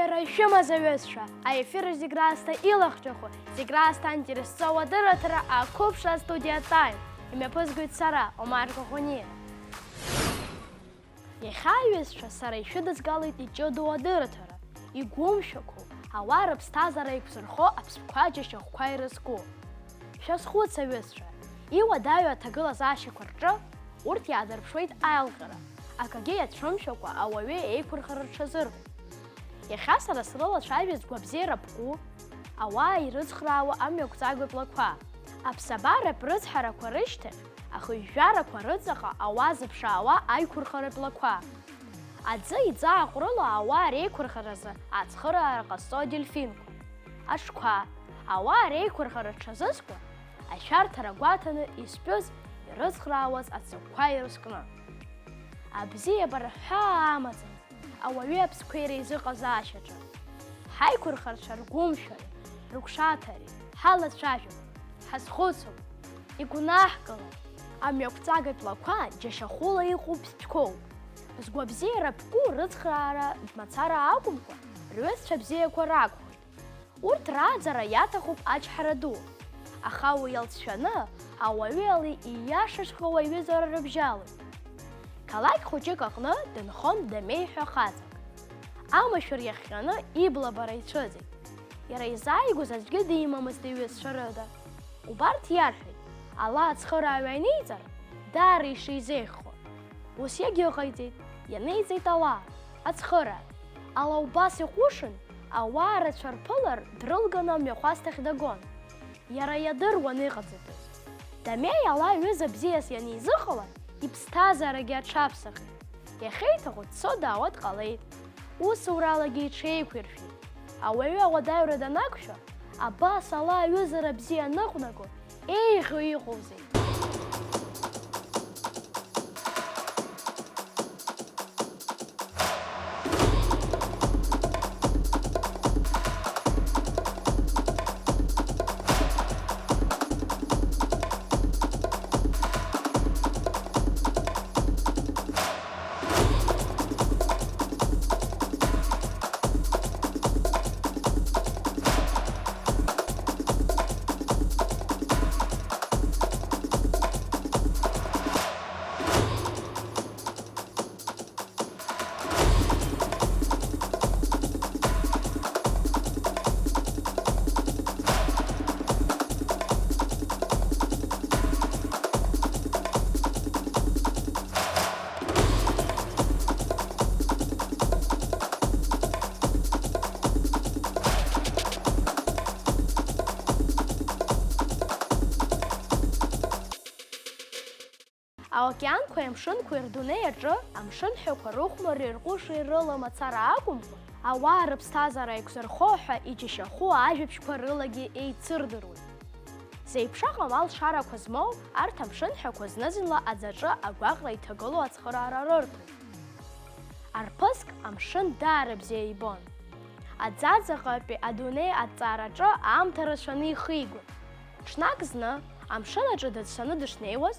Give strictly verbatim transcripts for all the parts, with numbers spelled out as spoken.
Ара ишәымаз аҩызцәа, аефир зегь раасҭа илахҿыху, зегь раасҭа аинтерес зҵоу адырраҭара ақәыԥшра астудиа Time. Имҩаԥызгоит сара, Омар Коӷониа. Иахьа аҩызцәа сара ишәыдызгалеит иҷыдоу адырраҭара, игәымшәақәоу, ауаа рыԥсҭазаара еиқәзырхо аԥстәқәа џьашьахәқәа ирызку. Шәазхәыц, аҩызцәа, иуадаҩу аҭагылазаашьақәа рҿы урҭ иаадырԥшуеит аилҟьара, акгьы иацәымшәакәа ауаҩы еиқәырхара рҽазырхәо. Иахьа сара срылацәажәоит згәабзиара ԥку, ауаа ирыцхраауа амҩақәҵагатә лақәа, аԥсабаратә рыцҳарақәа рышьҭахь, ахыжәжәарақәа рыҵаҟа ауаа зыԥшаауа аиқәырхаратә лақәа. Аӡы иӡааҟәрыло ауаа реиқәырхаразы ацхыраара ҟазҵо адельфинқәа, аҽқәа, ауаа реиқәырхара рҽазызкуа, ашәарҭара гәаҭаны изтәыз ирыцхраауаз ацыгәқәа ирызкны. Абзиабара ҳәаа амаӡам, ауаҩы аԥсқәа иреизыҟазаашьаҿы. Ҳаиқәырхарцәа ргәымшәареи, рыгәшаҭареи ҳалацәажәап, ҳазхәыцып, игәнаҳкылап. Амҩақәҵагатә лақәа џьашьахәыла иҟоу ԥстәқәоуп. Згәабзиара ԥку рыцхраара мацара акәымкәа, рҩызцәа бзиақәа ракәхоит. Урҭ рааӡара иаҭахуп ачҳара ду, аха уи иалҵшәаны ауаҩы али ииашаҵәҟьоу аҩызара рыбжьалоит. Қалақь хәыҷык аҟны дынхон Дамеи ҳәа хаҵак. Амашәыр иахҟьаны иблабара ицәыӡит. Иара изааигәаз аӡәгьы димамызт иҩызцәа рыда. Убарҭ иарҳәеит, ала ацхырааҩ аниҵар, даара ишизеиӷьхо. Ус иагьыҟаиҵеит, ианиҵеит ала, ацхырааҩ. Ала убас иҟәышын, ауаа рацәа рԥылар, дрылганы амҩахәасҭахь дагон. Иара иадыруан иҟаҵатәыз. Дамеи ала ҩыза бзиас ианизыҟала, иԥсҭазаарагьы аҽаԥсахит. Иахьеиҭаху дцо-даауа дҟалеит. Усуралагьы иҽеиқәиршәеит. Ауаҩы ауадаҩра данақәшәо, абас ала аҩызара бзиа аныҟәнаго, еиӷьу иҟоузеи? Аокеанқәеи амшынқәеи рдунеи аҿы амшынҳәақәа рыхәмарреи рҟәышреи рыла мацара акәымкәа, ауаа рыԥсҭазаара еиқәзырхо ҳәа иџьашьахәу ажәабжьқәа рылагьы еицырдыруеит. Зеиԥшраҟа амалшарақәа змоу арҭ амшынҳәақәа зны-зынла аӡаҿы агәаҟра иҭагылоу ацхыраара рырҭоит. Арԥыск амшын даара бзиа ибон. Аӡаӡаҟатәи адунеи аҭҵаараҿы аамҭа рацәаны ихигон. Ҽнак зны, амшын аҿы дыӡсаны дышнеиуаз,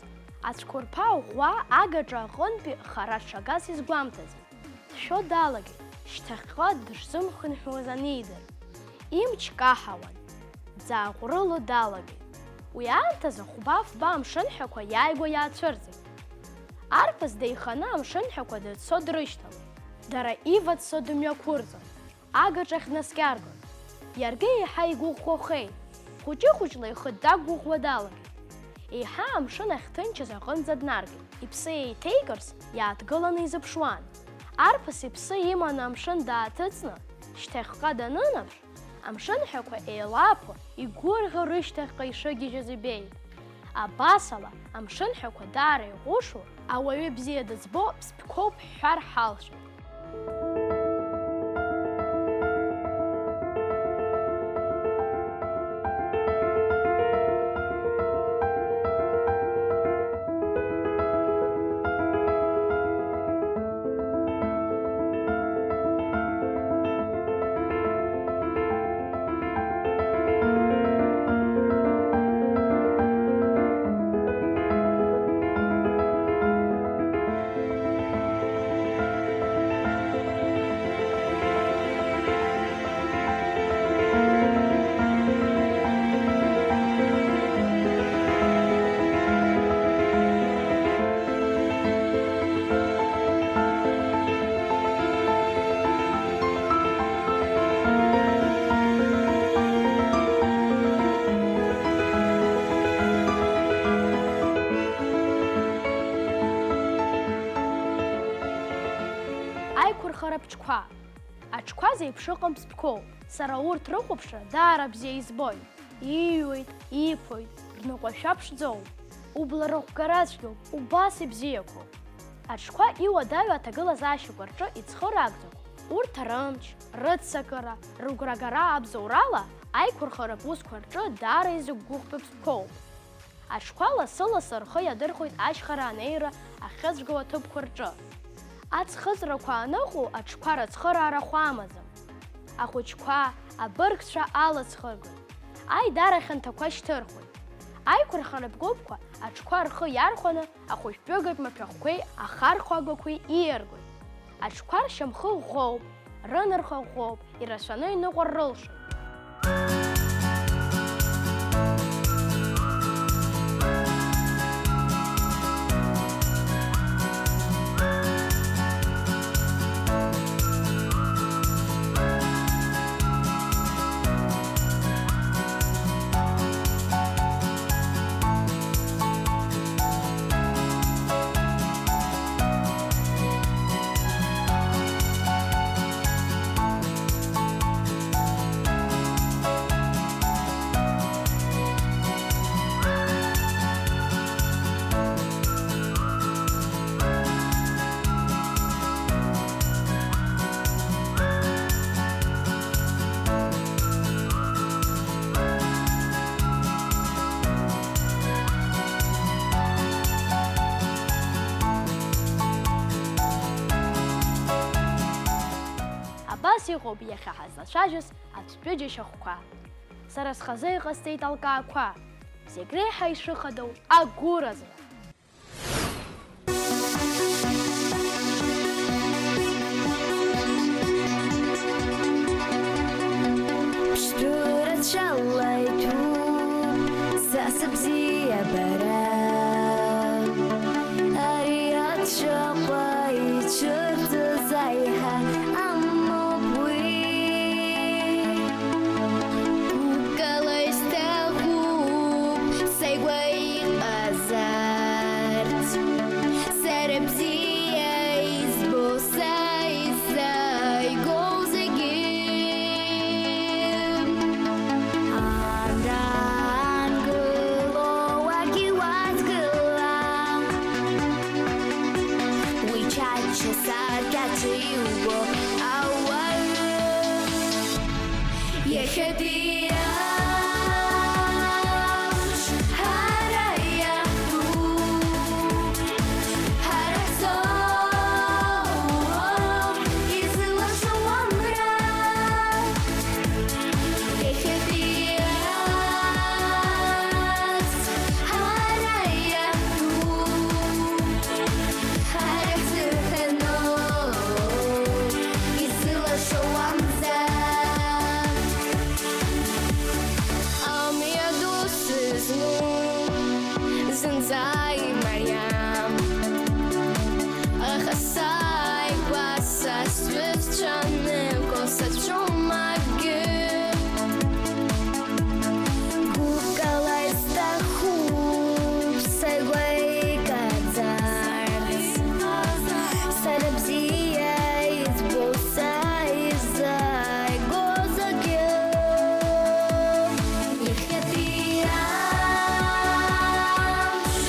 ацәқәырԥа ӷәӷәа агаҿа аҟынтәи хара дшагаз изгәамҭаӡеит. Дшәо далагеит, шьҭахьҟа дышзымхынҳәуаз анидыр. Имч каҳауан, дзааҟәрыло далагеит. Уи аамҭазы хәба-фба амшынҳәақәа иааигәа иаацәырҵит. Арԥыс деиханы амшынҳәақәа дыӡсо дрышьҭалеит. Дара иваӡсо дымҩақәырҵон. Агаҿахь днаскьаргон. Иаргьы еиҳа игәыӷәӷәахеит. Хәыҷы-хәыҷла ихы дақәгәыӷуа далагеит. Еиҳа амшын ахьҭынчыз аҟынӡа днаргеит. Иԥсы еиҭеигарц, иааҭгыланы изыԥшуан. Арԥыс иԥсы иманы амшын дааҭыҵны, шьҭахьҟа данынаԥш, амшынҳәақәа еилаԥо, игәырӷьо рышьҭахьҟа ишыгьежьыз ибеит. Абасала, амшынҳәақәа даара иҟәышу, ауаҩы бзиа дызбо ԥстәқәоуп ҳҳәар ҳалшоит. Хара аҽқәа. Аҽқәа зеиԥшыҟам ԥсқәоуп. Сара урҭ рыхәаԥшра даара бзиа избоит. Иҩуеит, иԥоит, рныҟәашәа ԥшӡоуп. Убла рыхәгара цәгьоуп, убас ибзиақәоуп. Аҽқәа иуадаҩу аҭагылазаашьақәа рҿы ицхыраагӡоуп. Урҭ рымч, рыццакыра, рыгәрагара абзоурала аиқәырхаратә усқәа рҿы даара изықәгәыӷтәу ԥсқәоуп. Аҽқәа лассы-лассы рхы иадырхәоит ашьхара анеира ахьыцәгьоу аҭыԥқәа рҿы. Аӡхыҵрақәа аныҟоу аҽқәа рыцхыраара хәы амаӡам. Ахәыҷқәа, абыргцәа алыцхыргоит. Аидара хьанҭақәа шьҭырхуеит. Аиқәырхаратә гәыԥқәа аҽқәа рхы иархәаны ахәышәтәыгатә маҭәахәқәеи ахархәагақәеи ииаргоит. Аҽқәа ршьамхы ӷәӷәоуп, рынарха ӷәӷәоуп, ирацәаны иныҟәар рылшоит. Абас иҟоуп иахьа ҳазлацәажәоз аӡәтәы џьашьахәқәа. Сара схазы иҟасҵеит алкаақәа. Зегь реиҳа ишәыхадоу агәыразра. Ԥштәы рацәала иҭәуп са сыбзиабара. Ари ацәаҟәа ицәырҵыз аиҳа амоуп уи. Гәыкала исҭахуп саигәа иҟазарц. Сара бзиа избо, са исзааигәоу зегьы. Анда ангыло уагьы уадгыла. Уи чача саркьаҿ иубо ауаҩы. Иахьатәи амш ҳара иаҳтәуп, ҳара ҳзоуроуп изылашо уамра. Иахьатәи амш ҳара иаҳтәуп, ҳара ҳзыҳәаноуп изылашо уамзар. Амҩа ду сызну зынӡа имариам, аха сааигәа са сҩызцәа аныкәу сацәоума акгьы? Гәыкала исҭахуп саигәа икаӡарц, сара бзиа избо, са изааигәоу зегьы. Иахьатәи амш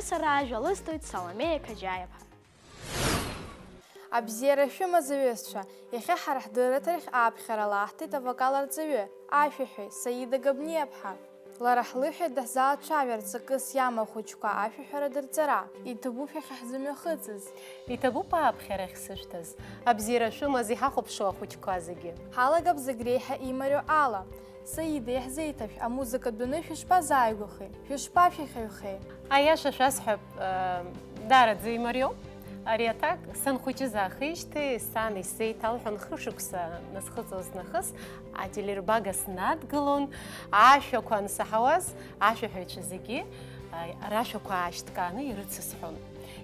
Сара ажәа лысҭоит Саломеиа Қаџьаиаԥҳа. Абзиара шәымаз, аҩызцәа! Иахьа ҳара ҳдырраҭарахь ааԥхьара лаҳҭеит авокал арҵаҩы, ашәаҳәаҩ Саида Габниаԥҳа. Лара ҳлыҳәеит даҳзаацәажәарц акыс иамоу ахәыҷқәа ашәаҳәара дырҵара. Иҭабуп шәахьаҳзымҩахыҵыз. Иҭабуп ааԥхьара ахьсышәҭаз. Абзиара шәымаз иҳахәаԥшуа ахәыҷқәа зегьы. Ҳалагап зегь реиҳа имариоу ала. Саида, иаҳзеиҭашәҳә, амузыкатә дунеи шәышԥазааигәахеи? Шәышԥашәахьаҩхеи? Аиаша шәасҳәап, э, даараӡа имариоуп. Ари аҭак санхәыҷыз аахижьҭеи сан исзеиҭалҳәон хышықәса назхыҵуаз нахыс, ателербага снадгылон, ашәақәа ансаҳауаз, ашәаҳәаҩцәа зегьы, а, рашәақәа аашьҭкааны ирыцысҳәон.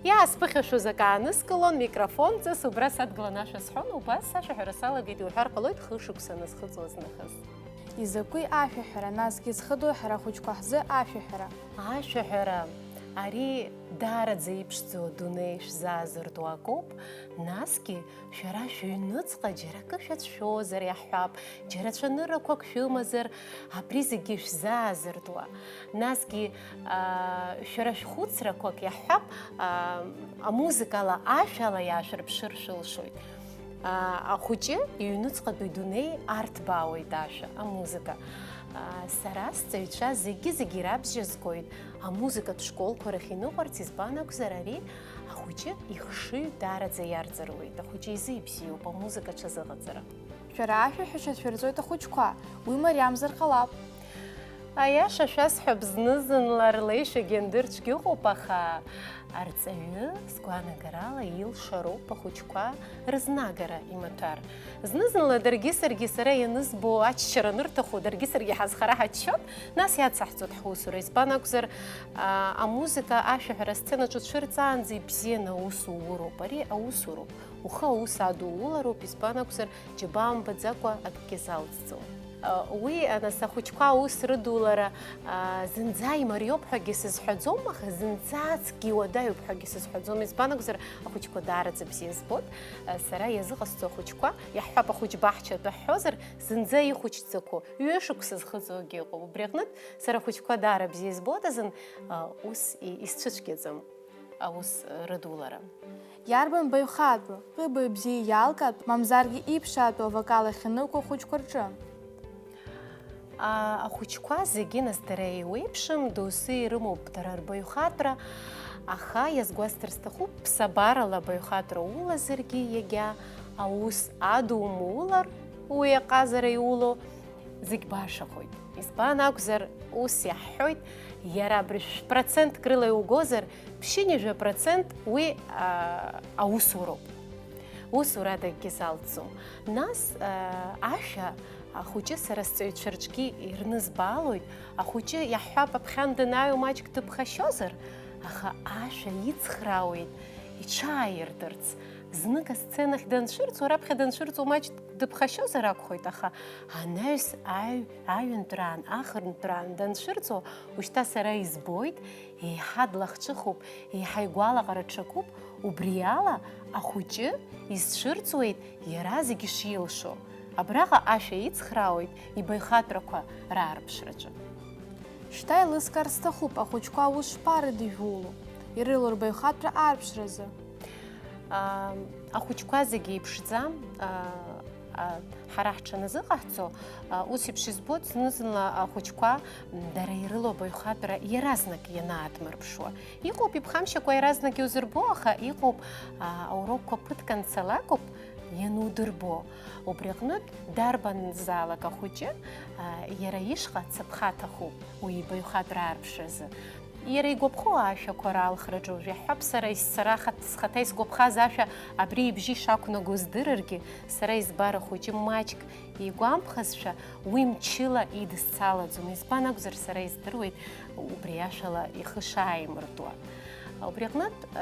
Иаасԥыхьашәоз акы ааныскылон, микрофонҵас убра садгылан ашәа сҳәон, убас ашәаҳәара салагеит, иуҳәар ҟалоит, хышықәса назхыҵуаз нахыс. Изакәи ашәаҳәара, насгьы зхыдоу ҳара ахәыҷқәа ҳзы ашәаҳәара? Ашәаҳәара, ари даараӡа иԥшӡоу адунеи шәзаазыртуа акоуп, насгьы шәара шәыҩныҵҟа џьара акы шәацәшәозар иаҳҳәап, џьара цәаныррақәак шәымазар, абри зегьы шәзаазыртуа, насгьы, аа, шәара шәхәыцрақәак иаҳҳәап, аа, амузыкала, ашәала иаашәырԥшыр шәылшоит. Аа, ахәыҷы иҩныҵҟатәи дунеи арҭбаауеит ашәа, амузыка. Аа, сара сҵаҩцәа зегьы-зегьы ирабжьазгоит, амузыкатә школқәа рахь иныҟәарц, избан акәзар, ари ахәыҷы ихшыҩ даараӡа иарҵаруеит, ахәыҷы изы ибзиоуп амузыка аҽазыҟаҵара. Шәара ашәаҳәашьа шәырҵоит ахәыҷқәа, уи мариамзар ҟалап. Аиаша шәасҳәап, зны-зынла рлеишәагьы андырцәгьа ыҟоуп, аха арҵаҩы, сгәаанагарала, илшароуп ахәыҷқәа рызнагара имаҭәар. Зны-зынла даргьы саргьы, сара ианызбо аччара анырҭаху, даргьы саргьы ҳазхара ҳаччоит, нас иацаҳҵоит ҳусура. Избан акәзар, а, амузыка ашәаҳәара асценаҿ уцәырҵаанӡа ибзианы аус ууроуп. Ари аусуроуп. Ухы аус адуулароуп, избан акәзар, џьабаа мбаӡакәа акгьы залҵӡом. Уи, нас, ахәыҷқәа аус рыдулара, а, зынӡа имариоуп ҳәагьы сызҳәаӡом, аха зынӡа ацкгьы иуадаҩуп ҳәагьы сызҳәаӡом, избан акәзар, ахәыҷқәа даараӡа бзиа збоит. А, сара иазыҟасҵо ахәыҷқәа, иаҳҳәап, ахәыҷ баҳча атәы ҳҳәозар, зынӡа ихәыҷӡақәоу, ҩышықәса зхыҵуагьы ыҟоуп. Убри аҟнытә, сара ахәыҷқәа даара бзиа избоит азын, а, ус и-, исцәыцәгьаӡам аус рыдулара. Иарбан баҩхатәроу, ҟыбаҩ бзиа иалгатәу, мамзаргьы иԥшаатәу авокал ахьынукуа ахәыҷқәа рҿы? А, ахәыҷқәа зегьы, нас, дара еиуеиԥшым, доусы ирымоуп дара рбаҩхатәра, аха иазгәасҭар сҭахуп, ԥсабарала абаҩхатәра улазаргьы, иагьа аус адумулар, уи аҟазара иулоу, зегь башахоит. Избан акәзар, ус иаҳҳәоит, иара абри шә-процентк рыла иугозар, ԥшьынҩажәа процент уи, а, аусуроуп. Усурадагьы залҵӡом. Нас, а, ашәа ахәыҷы сара сҵаҩцәа рҿгьы ирнызбаалоит, ахәыҷы, иаҳҳәап, аԥхьан данааиуа маҷк дыԥхашьозар, аха ашәа ицхраауеит иҽааиртырц. Знык асценахь данцәырҵуа, раԥхьа данцәырҵуа маҷк дыԥхашьозар акәхоит, аха анаҩс аҩ-, аҩынтәраан, ахынтәраан данцәырҵуа, ушьҭа сара избоит, еиҳа длахҿыхуп, еиҳа игәалаҟара ҽакуп, убри ала ахәыҷы изцәырҵуеит иара зегьы шилшо. Абраҟа ашәа ицхраауеит ибаҩхатәрақәа раарԥшраҿы. Шьҭа еилыскаар сҭахуп, ахәыҷқәа аус шԥарыдыжәуло, ирылоу рбаҩхатәра аарԥшразы? Аа, ахәыҷқәа зегьы еиԥшӡам, аа, а, ҳара ҳҽаназыҟаҳҵо, а, ус еиԥш избоит, зны-зынла ахәыҷқәа, м, дара ирылоу абаҩхатәра иаразнак ианаадмырԥшуа. Иҟоуп иԥхамшьакәа иаразнак иузырбо, аха иҟоуп, а, аурокқәа ԥыҭк анцалакоуп ианудырбо. Убри аҟнытә, дарбанзаалак ахәыҷы, а, иара ишҟа цаԥха аҭахуп уи ибаҩхатәра аарԥшразы. Иара игәаԥхо ашәақәа ралхраҿы уажә иаҳҳәап, сара ис-, сара хат-, схаҭа исгәаԥхаз ашәа абри ибжьы ишақәнаго здырыргьы, сара избар ахәыҷы маҷк игәамԥхазшәа, уи мчыла идысцалаӡом. Избан акәзар, сара издыруеит убри ашәала ихы шааимыртуа. Убри аҟнытә, а,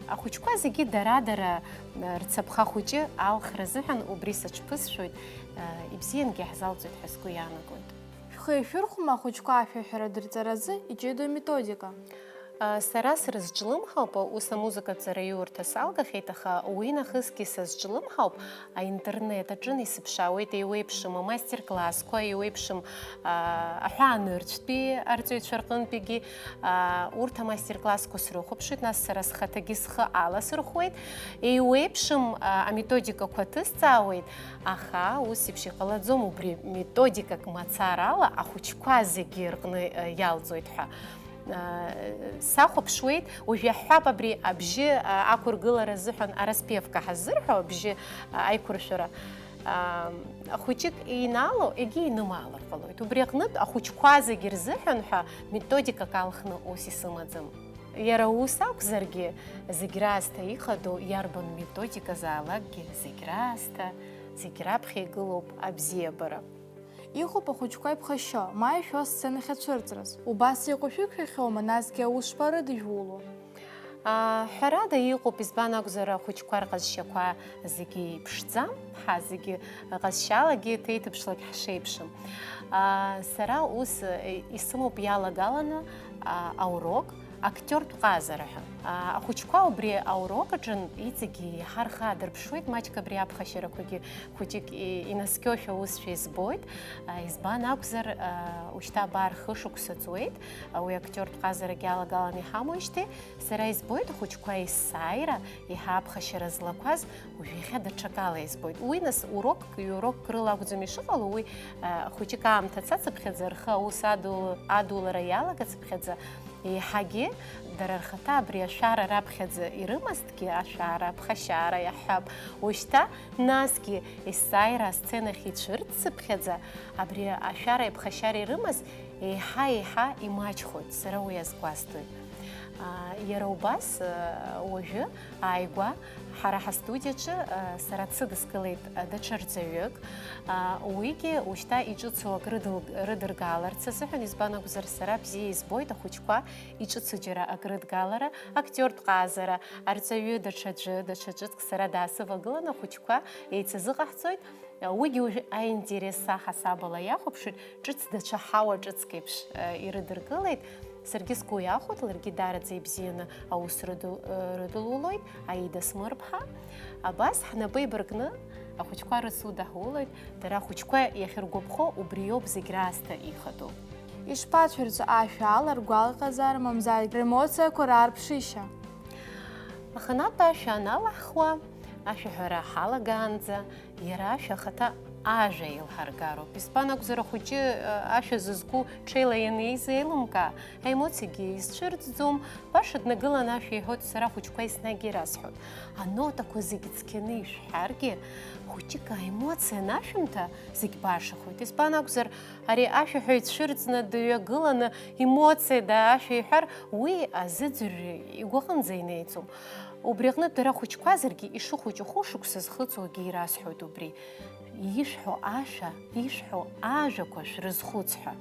а, ахәыҷқәа зегьы дара-дара, а, рцаԥха хәыҷы алхра азыҳәан убри саҽԥысшәоит, а, ибзиангьы иаҳзалҵуеит ҳәа сгәы иаанагоит. Шәхы иашәырхәома ахәыҷқәа ашәаҳәара дырҵаразы иҷыдоу методика? Сара срызҿлымҳауп, ус амузыкатә ҵараиурҭа салгахьеит, аха уи нахысгьы сазҿлымҳауп, аинтернет аҿы исыԥшаауеит еиуеиԥшым амастер-классқәа, еиуеиԥшым аҳәаанырцәтәи арҵаҩцәа рҟынтәигьы, урҭ амастер-классқәа срыхәаԥшуеит, нас сара схаҭагьы схы аласырхәуеит, еиуеиԥшым аметодикақәа ҭысҵаауеит, аха ус еиԥш иҟалаӡом, убри методикак мацарала ахәыҷқәа зегьы рҟны иалҵуеит ҳәа. Сахәаԥшуеит, уажә иаҳҳәап абри абжьы ақәыргылара азыҳәан араспевка ҳаззырҳәо, абжьы аиқәыршәара. Хәыҷык инаало, егьи инымаалар ҟалоит. Убри аҟнытә ахәыҷқәа зегьы рзыҳәан ҳәа методикак алхны ус исымаӡам. Иара ус акәзаргьы, зегь раасҭа ихадоу иарбан методиказаалакгьы, зегь раасҭа, зегь раԥхьа игылоуп абзиабара. Иҟоуп ахәыҷқәа иԥхашьо, ма ишәо асценахь ацәырҵраз. Убас иҟоу шәықәшәахьоума, насгьы аус шԥарыдыжәуло? Ҳәарада, иҟоуп, избан акәзар, ахәыҷқәа рҟазшьақәа зегьы иԥшӡам, ҳа зегьы ҟазшьалагьы ҭеиҭыԥшлагь ҳшеиԥшым. Сара ус исымоуп иалагаланы аурок, актиортә ҟазара ҳәа. Ахәыҷқәа убри аурок аҿы иҵегьы еиҳа рхы аадырԥшуеит, маҷк абри аԥхашьарақәагьы хәыҷык инаскьошәа усшәа избоит. Избан акәзар, ушьҭа абар хышықәса ҵуеит, уи актиортә ҟазарагьы алагаланы иҳамоуижьҭеи, сара избоит ахәыҷқәа есааира еиҳа аԥхашьара злақәаз, уажә иахьа даҽакала избоит. Уи нас урокк, ҩ-урокк рыла акәӡам ишыҟало, уи хәыҷык аамҭа цацыԥхьаӡа, рхы аус адулара иалагацыԥхьаӡа, еиҳагьы дара рхаҭа абри ашәара раԥхьаӡа ирымазҭгьы, ашәара, аԥхашьара иаҳҳәап, ушьҭа насгьы есааира асценахь ицәырҵцыԥхьаӡа, абри ашәара аԥхашьара ирымаз еиҳа-еиҳа имаҷхоит, сара уи азгәасҭоит. Иара убас уажәы ааигәа ҳара ҳастудиаҿы сара дсыдыскылеит даҽа рҵаҩык. Уигьы ушьҭа иҿыцу акы рыдыргаларц азыҳәан, избан акәзар, сара бзиа избоит ахәыҷқәа иҿыцу џьара акрыдгалара, актиортә ҟазара, арҵаҩы даҽаӡәы, даҽа ҿыцк сара даасывагыланы ахәыҷқәа еицазыҟаҳҵоит. Уигьы уажә аинтерес саҳасабала иахәаԥшуеит, ҿыц даҽа ҳауа ҿыцк еиԥш ирыдыркылеит. Саргьы сгәы иахәоит, ларгьы даараӡа ибзианы аус рыдылулоит, Аида Смырԥҳа. Абас ҳнапы еибаркны ахәыҷқәа рыцудаҳулоит, дара ахәыҷқәа иахьыргәаԥхо убриоуп зегь раасҭа ихадоу. Ишԥацәырҵу ашәа ала ргәалаҟазаара, мамзаргьы ремоциақәа раарԥшышьа? Аханатә ашәа аналаҳхуа, ашәаҳәара ҳалагаанӡа, иара ашәа ахаҭа ажәа еилҳаргароуп. Избан акәзар, ахәыҷы ашәа зызку ҽеила ианеиза еилымкаа, аемоциагьы изцәырҵӡом, баша днагылан ашәа иҳәоит, сара ахәыҷқәа еснагь ирасҳәоит. Анотақәа зегьы цқьаны ишәҳәаргьы, хәыҷык аемоциа анашәымҭа, зегь башахоит. Избан акәзар, ари ашәаҳәаҩ дцәырҵны дҩагыланы, емоциада ашәа иҳәар, уи азыӡырҩы игәаҟынӡа инеиӡом. Убри аҟнытә дара хәыҷқәазаргьы ишыхәыҷу хәышықәса зхыҵуагьы ирасҳәоит убри. Ишәҳәо ашәа, ишәҳәо ажәақәа шәрызхәыц ҳәа.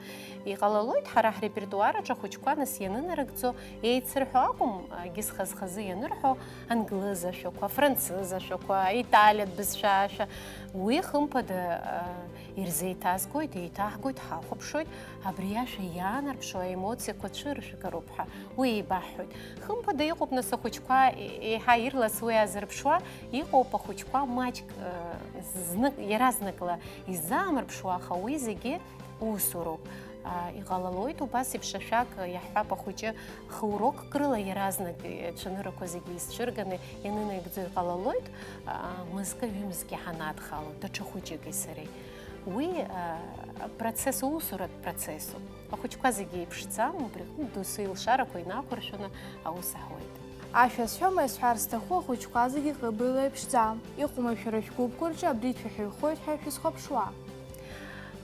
Иҟалалоит ҳара ҳрепертуар аҿы ахәыҷқәа нас ианынарыгӡо еицырҳәо акәым, егьыс хаз-хазы ианырҳәо англыз ашәақәа, афранцыз ашәақәа, аиталиатә бызшәа ашәа. Уи хымԥада, а, ирзеиҭазгоит, еиҭаҳгоит, ҳахәаԥшуеит, абри ашәа иаанарԥшуа аемоциақәа цәыршәгароуп ҳәа. Уи еибаҳҳәоит. Хымԥада, иҟоуп нас ахәыҷқәа е-, еиҳа ирлас уи азырԥшуа, иҟоуп ахәыҷқәа маҷк, э, знык, иаразнакла изаамырԥшуа, аха уи зегьы усуроуп. А, иҟалалоит убас еиԥш ашәак, иаҳҳәап, ахәыҷы хы-урокк рыла иаразнак, э, ацәаныррақәа зегьы изцәырганы ианынаигӡо иҟалалоит, а, мызкы-ҩымзгьы ҳанадхало, даҽа хәыҷыки сареи. Уи, а, процесс, усуратә процессуп. Ахәыҷқәа зегьы еиԥшӡам, убри аҟнытә доусы илшарақәа инақәыршәаны аус аҳуеит. Ашәа сҳәома, исҳәар сҭаху, ахәыҷқәа зегьы ҟыбаҩла еиԥшӡам. Иҟоума шәара шәгәыԥқәа рҿы абри дшәаҳәаҩхоит ҳәа шәызхәаԥшуа?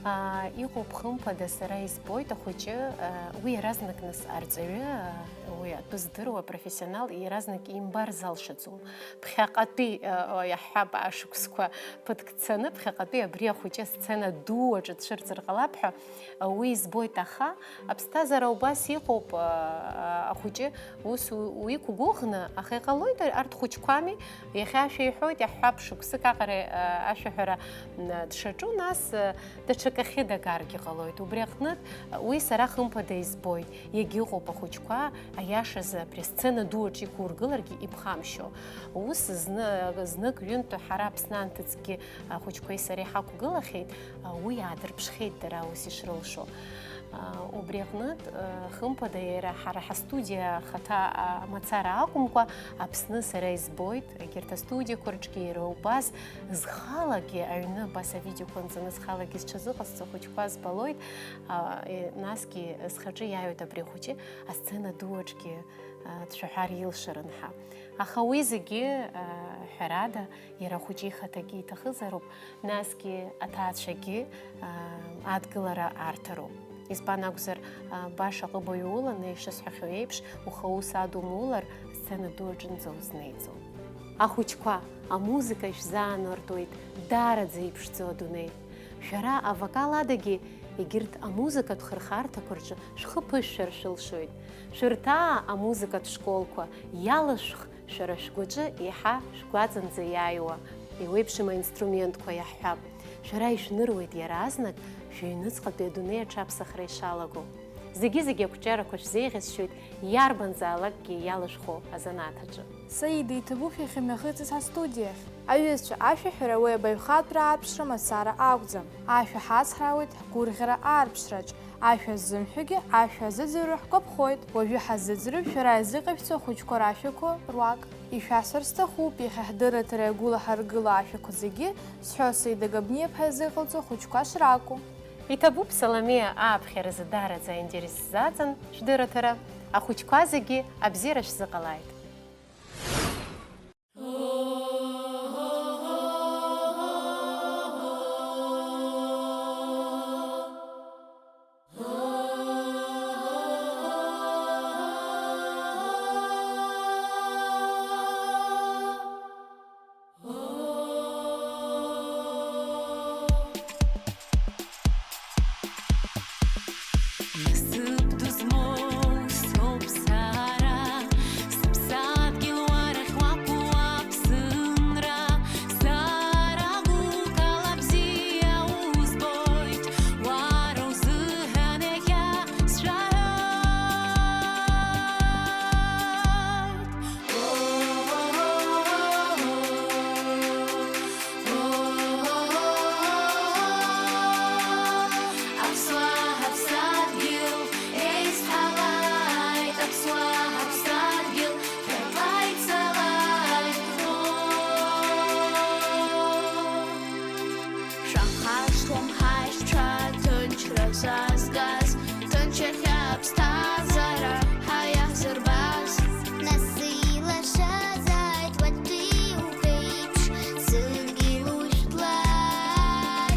Аа, иҟоуп, хымԥада, сара избоит ахәыҷы, аа, уи иаразнак нас арҵаҩы, аа, уи атәы здыруа профессионал иаразнак имбар залшаӡом. Ԥхьаҟатәи, аа, иаҳҳәап, ашықәсқәа ԥыҭк цаны, ԥхьаҟатәи абри ахәыҷы асцена ду аҿы дцәырҵыр ҟалап ҳәа, уи избоит, аха аԥсҭазаара убас иҟоуп, аа, ахәыҷы ус у-, уиқәгәыӷны, аха иҟалоит, арҭ хәыҷқәами, иахьа ашәа иҳәоит, иаҳҳәап, шықәсык аҟара, аа, ашәаҳәара, м, дшаҿу, нас, даҽа Акы ахьыдагаргьы ҟалоит. Убри аҟнытә, уи сара хымԥада избоит. Иагьыҟоуп ахәыҷқәа, аиашазы, абри асцена ду аҿы иқәургыларгьы иԥхамшьо. Ус зны, знык-ҩынтә ҳара Аԥсны анҭыҵгьы ахәыҷқәеи сареи ҳақәгылахьеит, уи аадырԥшхьеит дара ус ишрылшо. Убри аҟнытә, хымԥада, иара ҳара ҳастудиа ахаҭа мацара акәымкәа, Аԥсны сара избоит, егьырҭ астудиақәа рҿгьы иара убас, зхалагьы аҩны абас авидеоқәа анҵаны зхалагьы зҽазыҟасҵо ахәыҷқәа збалоит, а, е, насгьы зхаҿы иааҩуеит абри ахәыҷы асцена ду аҿгьы, а, дшәаҳәар илшарын ҳәа. Аха уи зегьы, а, ҳәарада, иара ахәыҷы ихаҭагьы иҭахызароуп, насгьы аҭаацәагьы, а, адгылара арҭароуп. Избан акәзар, а, баша ҟыбаҩ уланы, ишысҳәахьоу еиԥш, ухы аус адумулар, асцена ду аҿынӡа узнеиӡом. Ахәыҷқәа, амузыка шәзаанартуеит даараӡа иԥшӡоу адунеи. Шәара авокал адагьы егьырҭ амузыкатә хырхарҭақәа рҿы шәхы ԥышәшәар шәылшоит. Шәырҭаа амузыкатә школқәа, иалышәх шәара шәгәаҿы еиҳа шәгәаҵанӡа иааиуа, еиуеиԥшым аинструментқәа иаҳҳәап. Шәара ишәныруеит иаразнак шәыҩныҵҟатәи адунеи аҽаԥсахра ишалаго. Зегьы-зегьы ақәҿиарақәа шәзеиӷьасшьоит иарбанзаалакгьы иалышәху азанааҭ аҿы. Саида, иҭабуп шәахьымҩахыҵыз ҳастудиахь. Аҩызцәа, ашәаҳәара уи абаҩхатәра аарԥшра мацара акәӡам. Ашәа ҳацҳауеит ҳгәырӷьара аарԥшраҿ. Ашәа ззымҳәогьы ашәа азыӡырҩра ҳгәаԥхоит. Уажәы ҳазыӡырҩып шәара изыҟашәҵо ахәыҷқәа рашәақәа руак. Ишәасҳәар сҭахуп, иахьа ҳдырраҭара иагәылаҳаргыло ашәақәа зегьы, сҳәо Саида Габниаԥҳа изыҟалҵо ахәыҷқәа шракәу. Иҭабуп, Саломеа ааԥхьаразы даараӡа аинтерес сзаҵан шәдырраҭара, ахәыҷқәа зегьы абзиара шәзыҟалааит! Шаҟа шлымҳа ишьҭра ҭынчра зазгаз, ҭынч иахьа аԥсҭазаара ҳа иаҳзырбаз. Нас илашазааит уаҵәтәи уԥеиԥш, сыдгьыл ушәҭла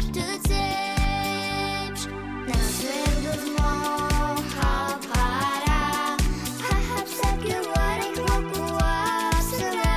шәҭыцеиԥш. Нас уи дызмоу ҳаԥара, ҳа ҳаԥсадгьыл уара иуакуа аԥсра.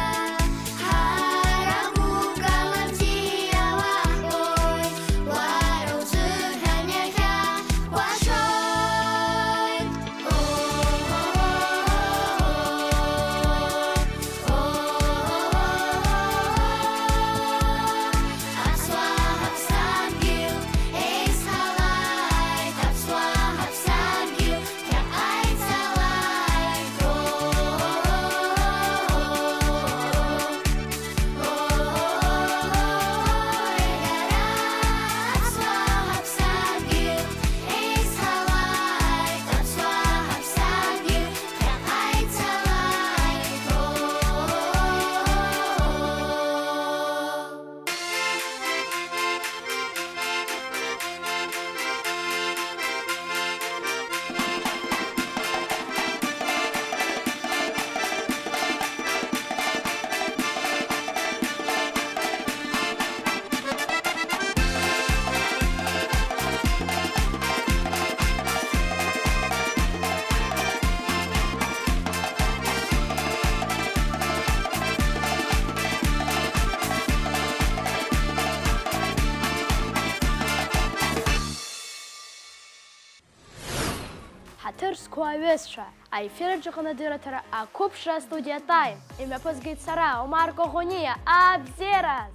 Ҳаҭыр зқәу аҩызцәа, аефир аҿы аҟны адырраҭара ақәыԥшра астудиа Time. Имҩаԥызгеит сара, Омар Коӷониа, абзиараз!